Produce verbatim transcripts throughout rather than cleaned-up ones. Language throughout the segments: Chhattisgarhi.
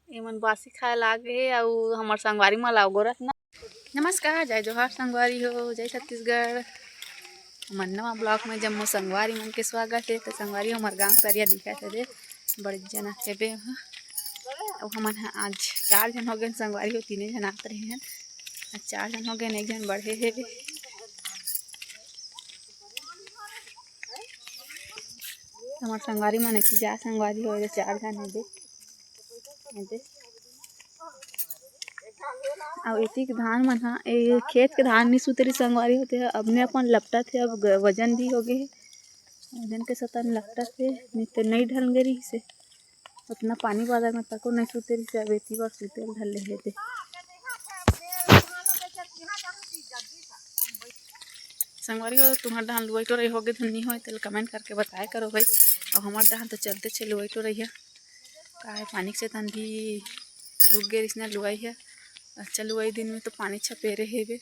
एमन बासी खाए लागे हे, अउ हमर संगवारी मन ला अगोरत ना। नमस्कार, जय जोहार संगवारी हो, जय छत्तीसगढ़। हमर नवा vlog में जम्मो संगवारी मन के स्वागत हे। तो संगवारी हो, हमर गांव तरिया दिखत हे दे, बड़े जना हेबे ह। अउ हमन ह आज चार झन हो गए संगवारी हो, तीने झन आत रहे हन, आज चार झन हो गए, एक झन बढ़े हेबे। हमर संगवारी मन एती जा संगवारी हो, एदे चार झन हेबे, एदे। अउ एती के धान मन ह, ए खेत के धान नि सुतरी संगवारी हो, ते ह अपने अपन लपटत हे, अब ग-, वजन भी हो गए हे, वजन के सतन लपटत हे, नि ते नइ ढल गे रहिस हे। उतना पानी बादर में तको नइ सुते रहिस हे, अब एती बार सुते ल धर ले हे ते। संगवारी हो, तुम्हर डहान लुवई टोरई होगे धुन नी होय, तेला comment करके बताए करो भाई। अउ हमर डहान तो चलते छे लुवई टोरई ह। काय पानी के सेतन भी रुक गे रिहिस ना लुवई ह। अच्छा, लुवई दिन में तो पानी छपेरे हेबे,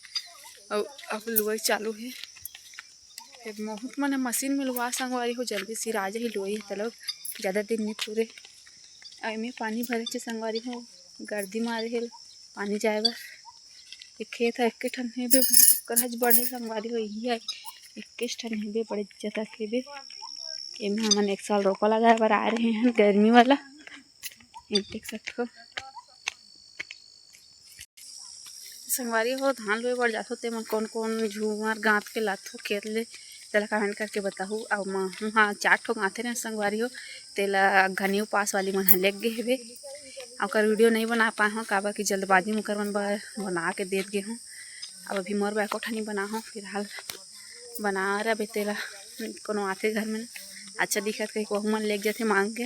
अउ अब लुवई चालू हे। फेर बहुत मने मशीन में लुवा संगवारी हो, जल्दी सिरा जाही लुवई ह, तलब ज्यादा दिन नी पूरे। अउ एमे पानी भरे छे संगवारी हो, गर्दी मारे हे पानी जाए बर। ये खेत ह एके ठन हेबे, ओकर हज बढ़े संगवारी हो, इही आय एके ठन हेबे, बड़े जतक हेबे। एमे हमन एक साल रोपा लगाए बर आए रहे हन, गर्मी वाला। ये देख सकथो संगवारी हो, धान लुए बर जाथो, तेमन कोन कोन झूमर गांथ के लाथो खेत ले, तेला comment करके बताहू। अउ महू हा चार ठो गांथे रहे संगवारी हो, तेला घनी उपास वाली मन ह लेग गे हेबे। ओकर video नइ बना पाए हो, काबर कि जल्दबाजी में ओकर मन बर बना के देत गे हूँ। अब अभी मोर बर एको ठन ही बना हो, फिलहाल बना रहे तेला कोनो आथे घर में अच्छा दिखत कहिके ओहू मन लेग जाथे मांग के।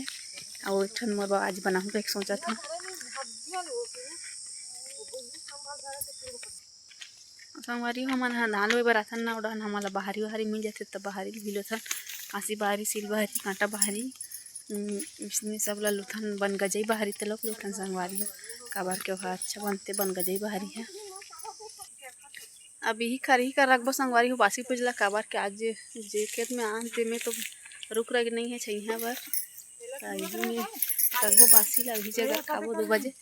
अउ एक ठन मोर बर आज बनाहूँ कहिके सोचत हूँ। संगवारी हो, हमन ह धान लुए बर आथन ना, ओ डहन हमन ल बहारी वहारी मिल जाथे, त बहारी भी लुथन, कांसी बहारी, सील बहारी, कांटा बहारी, उम, इसने सब ल लुथन, बन गजई बहारी त लोग लुथन संगवारी हो, काबर के ओहा अच्छा बनथे बन गजई बहारी ह। अब इही खरही कर रखबो संगवारी हो, बासी पुजला, काबर के आज जे खेत में आन, तेमे तो रुख रख नइ हे छइहा बर, त इही में रखबो बासी ला, इही जगह खाबो दू बजे।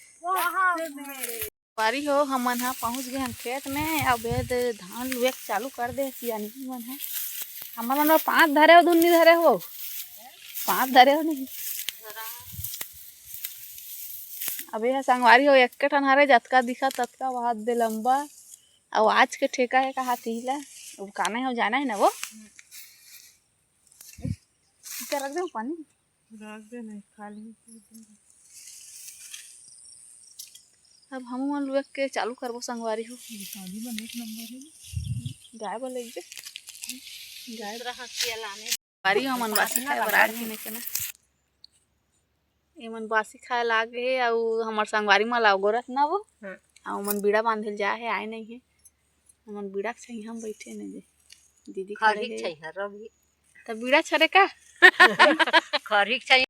संगवारी हो, हमन ह पहुंच गे हन खेत में। अब ए दे धान लुए के चालू कर दे सियानी मन ह। हमन ल पांच धरे हो, दुन्नी धरे हो, पांच धरे हो नहीं। अब ए संगवारी हो, एक ठन हरे, जतका दिखा ततका वहाद दे लंबा। अउ आज के ठेका हे कहा तीला, अब काना हे, जाना हे ना वो। इधर रख दे पानी। रख दे नहीं, खाली। अब हम मन लुए के चालू करबो संगवारी हो। ये शादी बन एक नंबर है। गाय बर लेके गाय दूसरा हाथ से लाने। संगवारी हमन बासी खाए बर आए रहिन के ना। एमन बासी खाए लागे हे, अउ हमर संगवारी मन ला अगोरत ना वो। हाँ। अउ ओमन बीड़ा बांधे ल जाए हे, आए नहीं हे। हमन बीड़ा के छइहा म बइठे ने जे। दीदी खड़े खरही के हे। छइहा रवि। त बीड़ा छरे का? खरही के छइहा।